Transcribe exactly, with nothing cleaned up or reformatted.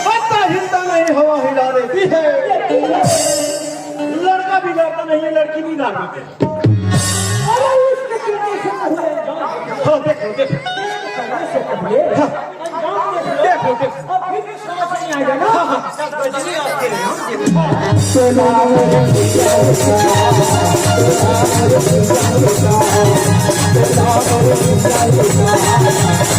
पत्ता हिलता नहीं, हवा हिला देती है। लड़का बिगाड़ता नहीं है, लड़की बिगाड़ देती है। अरे, इसके पीछे से पहले अंजाम देखो। हाँ, देखो, देखो। देखो, देखो। देखो, देखो। अब फिर भी समझ नहीं आएगा ना। हाँ, हाँ।